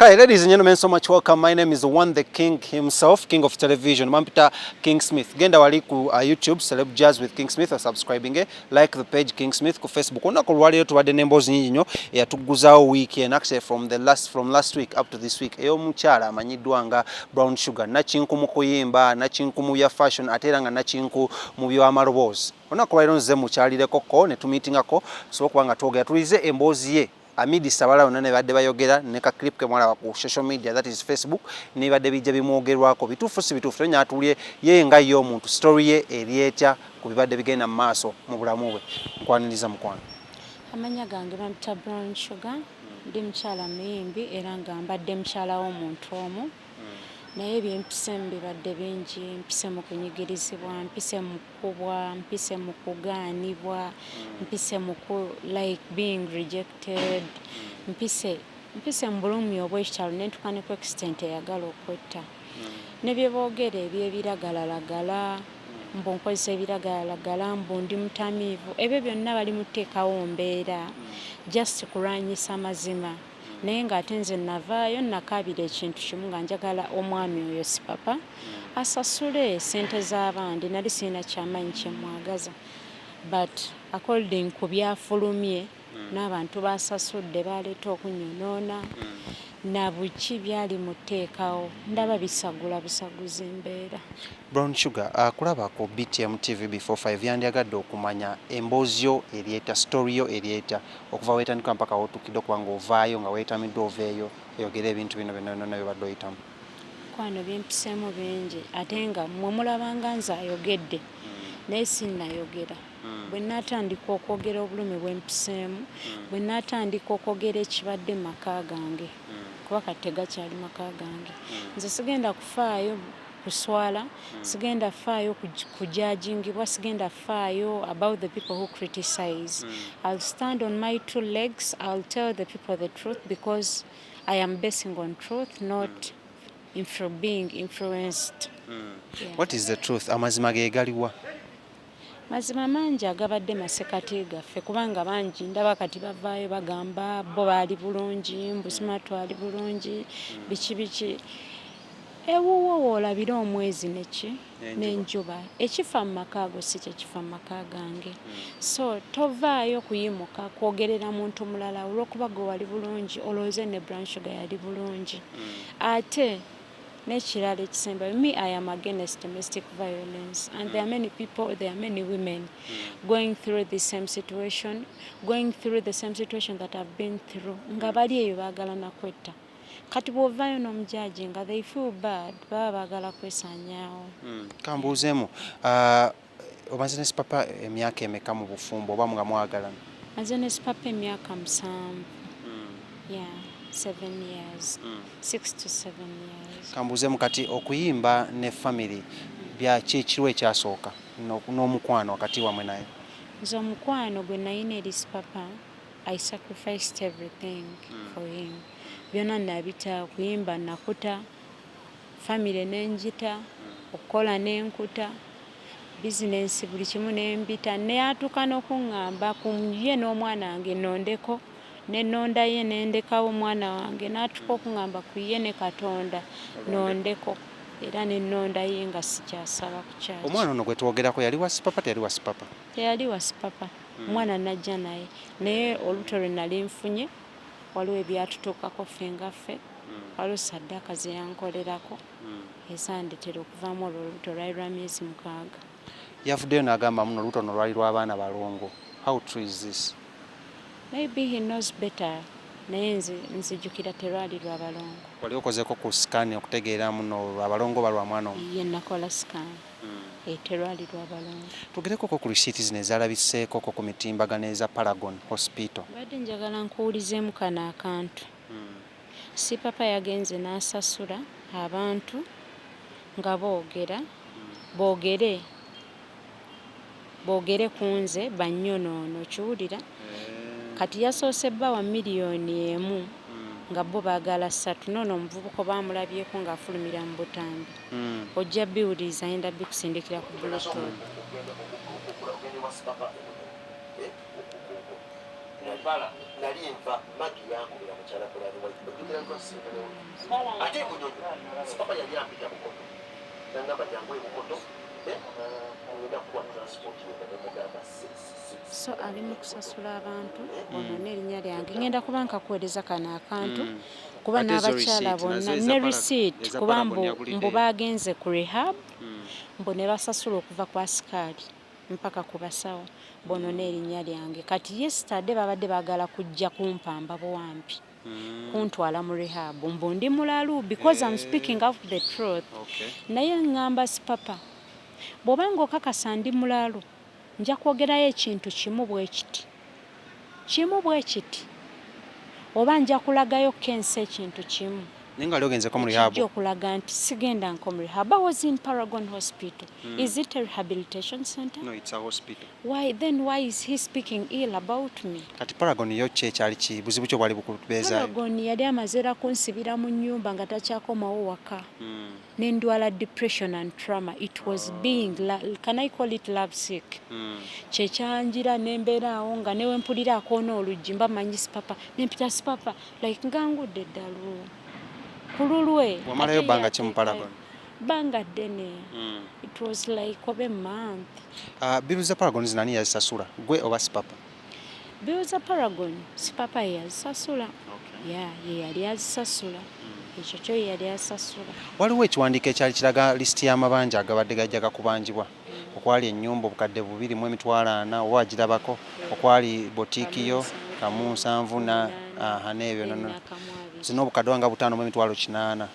Hi, ladies and gentlemen, so much welcome. My name is the one, the king himself, king of television, Mampita King Smith. Genda wali ku YouTube, Celeb Jazz with King Smith, or subscribing, like the page King Smith ku Facebook. Olunaku olwaleero tubadde n'emboozi nyingi nnyo eyatugguzaawo week and actually from last week up to this week, ey'omukyala amanyiddwa nga Brown Sugar, nakinku mu kuyimba, nakinku mu bya fashion, ate era nga nakinku mu by'amaloboozi. Olunaku olwaleero nzize mukyalireko ne tumiitingako, tusobola okuba nga twogera, tulize emboozi ye amidst abalala bonna ne badde bayogera ne ka clip ke mwalaba ku social media, that is Facebook, nebadde bijja bimwogerwako, bituufu si bituufu. Tonya atulye ye nga ye omuntu, story ye eri etya ku bibadde bigenda mu maaso mu bulamu bwe. Nkwaniriza, mukwano. Amanya gange bampita Brown Sugar, ndi mukyala muyimbi era nga mbadde mukyala w'omuntu omu, naye byempisemu bibadde bingi. Mpise mu kunyigirizibwa, mpise mu kkubwa, mpise mu kugaanibwa, mpise mu ku like being rejected, mpise mu bulumi obw'ekitalo, ne ntuuka ne ku extent eyagala okwetta. Ne bye boogera eby'ebiragalalagala, mbu nkozesa ebiragalalagala, mbu ndi mutamiivu, ebyo byonna bali mu tteekawo mbeera just kulwanyisa mazima. Naye ng'ate nze navaayo nakaabira ekintu kimu, nga njagala omwami oyo Sipapa asasule sente z'abandi. Nali sirina kyamaanyi kyemwagaza, but according ku byafulumye n'abantu basasudde baleeta okunyonoona na buki byali mu tteekawo, ndaba bisagula busaguzi embeera. Brown Sugar, kulaba ku BTM TV before 5, yandyagadde okumanya emboozi yo eri etya, story yo eri etya, okuva weetandika mpaka wootuukidde okuba nga ovaayo nga weetamiddwa, oveeyo oyogere ebintu bino byonna byonna byobadde oyitamu. Kwano byempiseemu bingi, ate nga mmwe mulabanga nze ayogedde, naye sinnayogera. Bwe naatandika okwogera obulumi bwe mpiseemu, bwe naatandika okwogera ekibadde mu maka gange, kuba kati tegakyali maka gange, nze sigenda kufaayo kuswala, sigenda faayo kujajingibwa, sigenda faayo about the people who criticize. I'll stand on my two legs, I'll tell the people the truth, because I am basing on truth, not being influenced. Yeah. What is the truth? Amazima ge galiwa? Mazima mangi agabadde masekati gaffe, kubanga bangi ndaba kati bavaayo bagamba bo baali bulungi, mbu simatu ali bulungi, biki biki. Ewuwo woolabira omwezi neki n'enjuba, ekifa mu maka ago si kyekifa mu maka gange. So tovaayo kuyimuka kwogerera muntu mulala olw'okuba gwe wali bulungi, olowooze ne Brown Sugar yali bulungi. Ate n'ekirala ekisembayo, me, I am against domestic violence, and there are many people, there are many women going through the same situation, going through the same situation that I've been through, nga bali eyo baagala nakwetta. Kati bw'ovaayo n'omujaji nga they feel bad, baba baagala kwesaanyaawo. Kambuuzeemu, omaze ne Sipapa emyaka emeka mu bufumbo oba nga mwagalana? Maze ne Sipapa emyaka 7. Yeah, 7 years, 6 to 7 years. Kambuuzeemu, kati okuyimba ne family byaki, ekiriwo ekyasooka n'omukwano wakati wamwe naye? Nze omukwano gwe nalina eri Sipapa, I sacrificed everything for him. Byonna nabita, okuyimba nakuta, family nenjita, okukola nenkuta, bizinensi, buli kimu nembita, neyatuuka n'okuŋŋamba ku ye n'omwana wange nondeko, nenonda ye nendekawo omwana wange, n'atuuka okuŋŋamba ku ye ne Katonda nondeko, era nenonda ye nga sikyasaba ku kyaki. Omwana ono gwe twogerako yali wa Sipapa, teyali wa Sipapa? Teyali wa Sipapa. Omwana najja naye, naye olubuto lwe nali nfunye waliwo ebyatutuukako ffe nga ffe, waliwo saddaaka ze yankolerako ezandetera okuvaamu olwo olubuto. Lwali lwa myezi 6. Yavuddeyo n'agamba muno olubuto luno lwali lw'abaana balongo. How true is this? Maybe he knows better, naye nze nzijukira terwali lwa balongo. Wali okozeko ku scan okutegeera muno abalongo balwa mwana omu? Ye, nakola scan, terwali lwa balongo. Tugerekoko ku risiiti zino ezalabiseekoko ku mitimbagano eza Paragon Hospital. Mbadde njagala nkuwulizeemu kano akantu. Si papa yagenze n'asasula abantu nga boogera, boogere boogere ku nze, bannyonoona, okiwulira? Kati yasoose bbawa miliyoni 1, nga bo baagala 3. Noono omuvubuka baamulabyeko ng'afulumira mu butambi. Ojja biwuliriza, yenda bikusindikira ku Bluetooth. Ogenda ewa Sipapa. Nali nva Magi yankubira mukyala Brian White, ojjukira twasisinkana ate e Bunyonyi. Sipapa yali ampita Bukoto, nangamba jangu e Bukoto, ngenda kuwa transport yonna, nemugamba. So ali mu kusasula abantu bonoona erinnya lyange. Ngenda kuba nkakuweereza kano akantu kuba Ate ezo n'abakyala receipt, bonna nazo eza ne receipt eza kuba Paragon mbu yaguliddeyo. Mbu bagenze ku rehab, mbu ne basasula okuva ku asikaali mpaka ku basawo bonoona erinnya lyange. Kati yesterday babadde baagala kujja kumpamba buwampi, kuntwala mu rehab, mbu ndi mulalu because I'm speaking out the truth. Naye ŋŋamba Sipapa, bw'obanga okakasa ndi mulalu, nja kwogerayo ekintu kimu bwe kiti, kimu bwe kiti, oba nja kulagayo kensi ekintu kimu Naye nga wali ogenzeko mu rehab? Ekijja okulaga nti sigenda nko mu rehab. I was in Paragon Hospital. Is it a rehabilitation center? No, it's a hospital. Why then, why is he speaking ill about me? Kati Paragon yo ki ekyali ki buzibu kyo bwali bukubeezaayo? Paragon yali amaze era kunsibira mu nnyumba nga takyakomawo waka, nendwala depression and trauma. It was being can I call it love sick? Kyekyanjira nembeera awo nga newempulira akoona oluggi mba manyi Sipapa, nempita Sipapa, like nga ngudde eddalu ku lulwe. Wamalayo Ate bbanga ki mu yateekayo- Paragon? Bbanga ddene. It was like oba month. Bill za Paragon zinani yazisasula, gwe oba Sipapa? Bill za Paragon Sipapa ye yazisasula. Ya, ye yali azisasula, ekyo kyo ye yali asasula. Waliwo ekiwandiiko ekyali kiraga lisiti y'amabanja agabadde gajja gakubanjibwa, okwali ennyumba 2,400,000, oba wagirabako, okwali botiiki yo kamu 70 na aha n'ebyo nono zina obukadde nga 5 mu 800,000.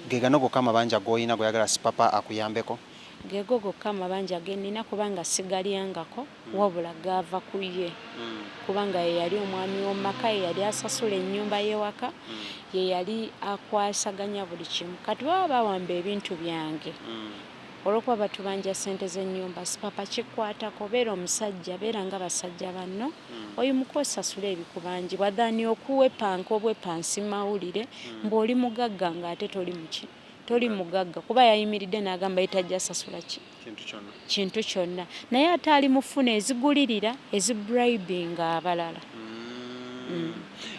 Ge gano gokka amabanja g'oyina goyagala Sipapa akuyambeko? Geego gokka amabanja ge nnina, kubanga sigalyangako, wabula gaava ku ye, kubanga ye yali omwami w'omumaka, ye yali asasula ennyumba y'ewaka, ye yali akwasaganya buli kimu. Kati baba bawamba ebintu byange olw'okuba batubanja ssente z'ennyumba, Sipapa kikwatako. Beera omusajja, beera nga basajja banno, oyimuka osasule ebikubanjibwa than okuwepanka obwepansi mawulire ng'oli mugagga ng'ate toli muki, toli mugagga, kuba yayimiridde n'agamba ye tajja sasula ki kintu kyonna. Kintu kyonna, naye ate ali mufuna ezigulirira, ezibribinga abalala.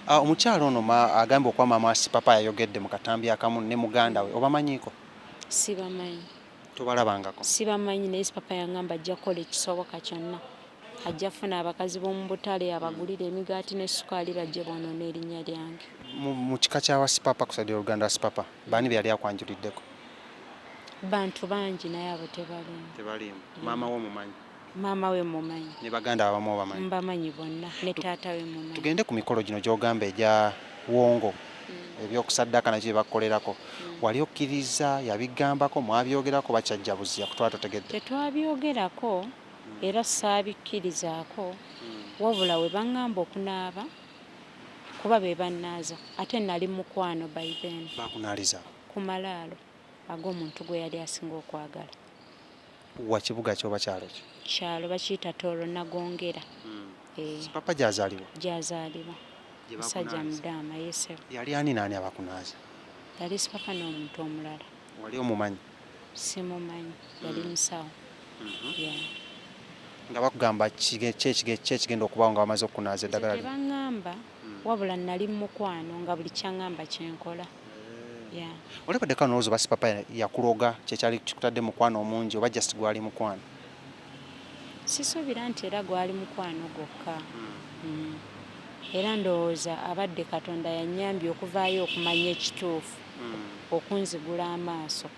Ah, omukyalo ono agambye okuba maama wa Sipapa yayogedde mu katambi akamu ne muganda we, obamanyiiko? Sibamanyi. Tobalabangako? Sibamanyi, naye Sipapa yangamba ajja kukola ekisoboka kyonna, ajja funa abakazi b'omu butale abagulire emigaati n'essukaali bajje bonoona erinnya lyange. Mu kika kya wa Sipapa, ku side y'oluganda wa Sipapa, baani be yali akwanjuliddeko? Bantu bangi, naye abo tebalimu. Tebaliimu. Maama wo omumanyi? Maama we mumanyi. Ne baganda abamu obamanyi? Mbamanyi bonna, ne taata we mumanyi. Tugende ku mikolo gino gy'ogamba egya wongo, ebyokusaddaaka nakyo bye bakukolerako. Wali okkiriza? Yabigambako? Mwabyogerako? Bakyajja buziya kutwala totegedde? Tetwabyogerako era saabikkirizaako, wabula we baŋŋamba okunaaba, kuba be bannaaza, ate nali mukwano by then. Bakunaaliza? Ku malaalo ag'omuntu gwe yali asinga okwagala. Wa kibuga ki oba kyalo ki? Kyalo bakiyita Tooro, Nagongera. Eh, Papa gyazaalibwa? Gyazaalibwa. Gye Musajja bakunaaza. mudaama yesebo. Yali ani naani abakunaaza? Yali Sipapa n'omuntu omulala. Wali omumanyi? Simumanyi, yali musawo. Yeah. Nga bakugamba ki ekigenda okubaawo nga bamaze okukunaaza eddagala lino? Tebaŋŋamba, wabula nali mukwano nga buli kyaŋŋamba kyenkola. Yeah. Olabaddeko nolowooza oba Sipapa yakuloga, kyekyali kikutadde mukwano omungi, oba just gwali mukwano? Sisuubira nti era gwali mukwano gwokka. Era ndowooza abadde Katonda yannyambye okuvaayo okumanya ekituufu, okunzigula amaaso,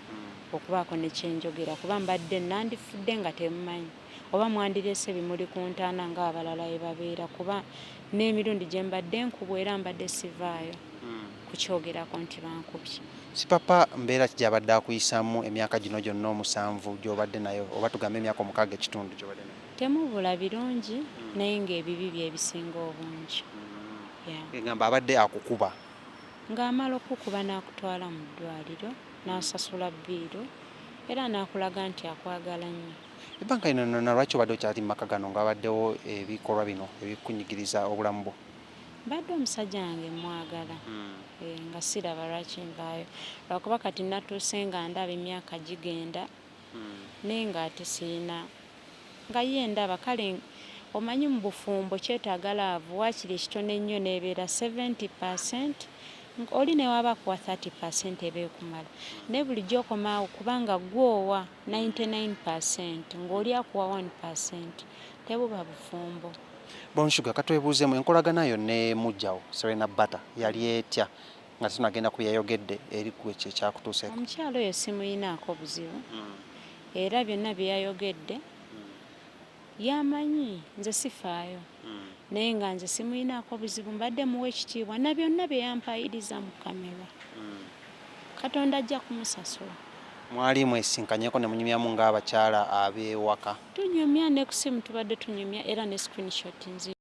okubaako ne kyenjogera, kuba mbadde nandifudde nga temumanyi, oba mwandireese bimuli ku ntaana ng'abalala bwe babeera, kuba n'emirundi gye mbadde nkubwa era mbadde sivaayo kukyogerako nti bankubye. Sipapa mbeera ki gy'abadde akuyisaamu emyaka gino gyonna 7 gy'obadde nayo, oba tugambe emyaka 6 ekitundu gy'obadde nayo? Temubula birungi, naye ng'ebibi bye bisinga obungi. Yeah. Egamba abadde akukuba? Ng'amala okukuba n'akutwala mu ddwaliro, n'asasula bill, era n'akulaga nti akwagala nnyo. Ebbanga lino nona lwaki obadde okyali mu maka gano nga wabaddewo ebikolwa bino ebikunyigiriza obulamu bwo? Mbadde omusajja wange mwagala. Eh, nga siraba lwaki nvaayo, lwakuba kati natuuse nga ndaba emyaka gigenda, naye ng'ate sirina nga ye ndaba. Kale Omanyi mu bufumbo kyetaaga love, waakiri ekitono ennyo n'ebeera 70%, oli newaaba akuwa 30% eba ekumala, naye bulijjo okomaawo kubanga gw'owa 99% ng'oli akuwa 1%, tebuba bufumbo. Brown Shuga, katwebuuzeemu, enkolagana yo ne mujjawo Serena Bata yali etya nga tetunagenda ku yayogedde eri gwe kye kyakutuuseeko? Omukyalo oyo simuyinaako buzibu, era byonna bye yayogedde yamanyi, nze sifaayo, naye nga nze simuyinaako buzibu, mbadde muwa ekitiibwa na byonna bye yampayiriza mu kamera. Katonda ajja kumusasula. Mwali mwesinkanyeko ne munyumyamu ng'abakyala ab'ewaka? Tunyumya, ne ku simu tubadde tunyumya, era ne screenshot nzi